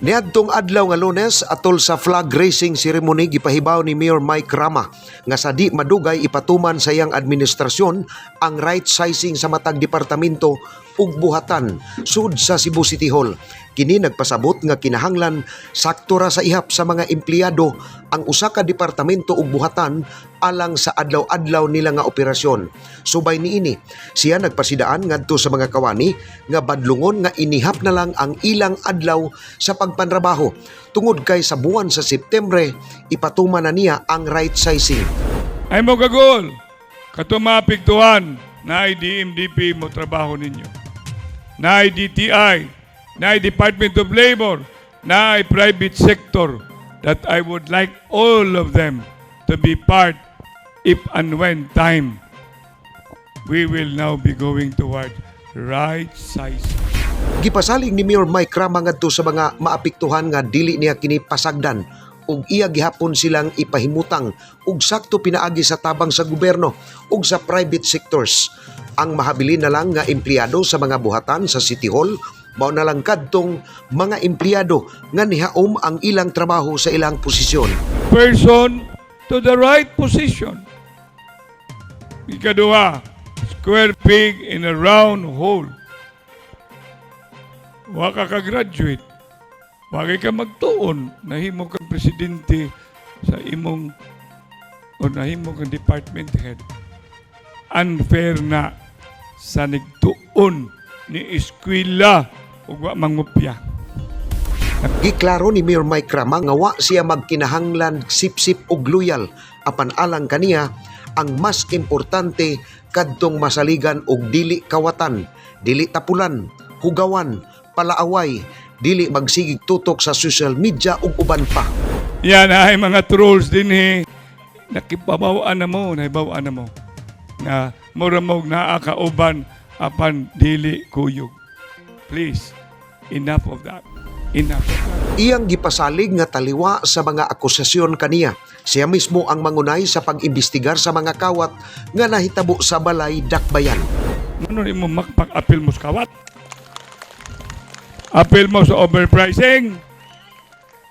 Niadtong adlaw nga Lunes, atol sa flag raising ceremony, gipahibaw ni Mayor Mike Rama nga sa di madugay ipatuman sa iyang administrasyon ang right sizing sa matag departamento ug buhatan sud sa Cebu City Hall. Kini nagpasabot nga kinahanglan sakto ra sa ihap sa mga empleyado ang usa ka departamento ug buhatan alang sa adlaw-adlaw nila nga operasyon. Subay niini, siya nagpasidaan ngadto sa mga kawani nga badlungon nga inihap na lang ang ilang adlaw sa pagpanrabaho tungod kay sa buwan sa Septembre ipatuman na niya ang right sizing. Ay mo gagol, kato maapektuhan na DMDP mo trabaho ninyo. Na DTI, na Department of Labor, na private sector that I would like all of them to be part if and when time we will now be going toward right sizing. Gipasalig ni Mayor Mike Rama ngadto sa mga maapektuhan nga dili niya kini pasagdan ug iya gihapon silang ipahimutang ug sakto pinaagi sa tabang sa gobyerno ug sa private sectors. Ang mahabilin na lang nga empleyado sa mga buhatan sa City Hall mao na lang kadtong mga empleyado nga nihaom ang ilang trabaho sa ilang posisyon. Person to the right position. Ikaduha, square peg in a round hole. Wa ka ka-graduate. Wa kay ka magtuon. Nahimo kang presidente sa imong o nahimo kang department head. Unfair na sa nigtuon ni eskwela ug wa mangupya. Giklaro ni Mayor Mike Rama nga wa siya magkinahanglan sipsip og loyal, apan alang kaniya ang mas importante kadtong masaligan og dili kawatan, dili tapulan, hugawan, palaaway, dili magsigig tutok sa social media ug uban pa. Yan ay mga trolls din eh. Nakipabawan na mo, nahibawan na mo. Na mura mo naa kauban apan dili kuyog. Please, enough of that. Enough of that. Iyang gipasalig nga taliwa sa mga akusasyon kaniya. Siya mismo ang mangunay sa pag-imbestigar sa mga kawat nga nahitabo sa balay Dakbayan. Ano mo makpag-apil mo sa kawat? Apil mo sa overpricing?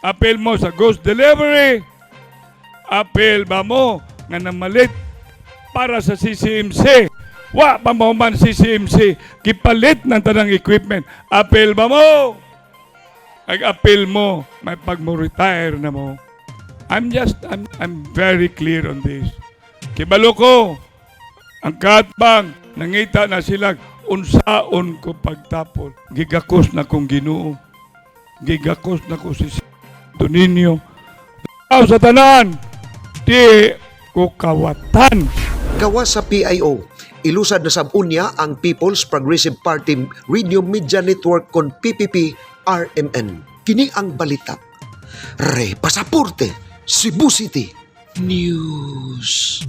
Apil mo sa ghost delivery? Apil ba mo nga namalit para sa CCMC? Wa pa mo man CCMC, gipalit ng tanang equipment. Apil ba mo? Ag apil mo, may pag mo retire na mo. I'm very clear on this. Kibalo ko, ang katbang, nangita na sila, unsaon ko pagtapol. Gigakos na kong Ginoo. Gigakos na ko si Doninio. Aw sa tanan, di ko kawatan. Gawas sa PIO, ilusad na sab unya ang People's Progressive Party Radio Media Network kon PPP RMN. Kini ang balita. Ray Pasaporte, Cebu City News.